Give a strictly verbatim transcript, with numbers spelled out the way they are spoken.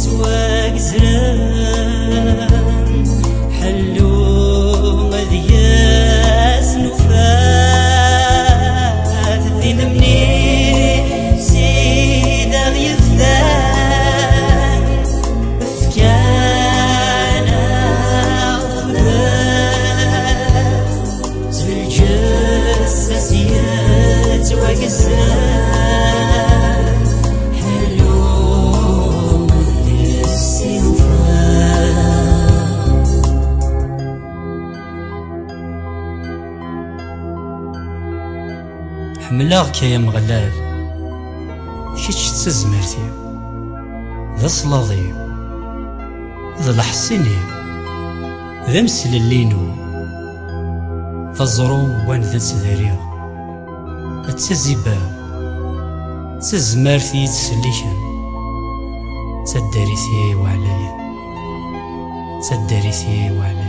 Ttwagezren ḥellu ad yas-nufat d inemni s-id aɣ-yefdan, fkan-aɣ-d s lǧessa-s yettwagezzan, ḥellu ad yas-nufat. Ḥemmleɣ-k ay Ameɣlal, kečč d tazmert-iw, d aslaḍ-iw, d leḥṣin-iw, d amslelli-inu, d aẓru n wanda ttdariɣ, d taziba, d tazmert i yi-ttselliken, d taddarit i yi-iweɛlayen, d taddarit i yi-iweɛlayen.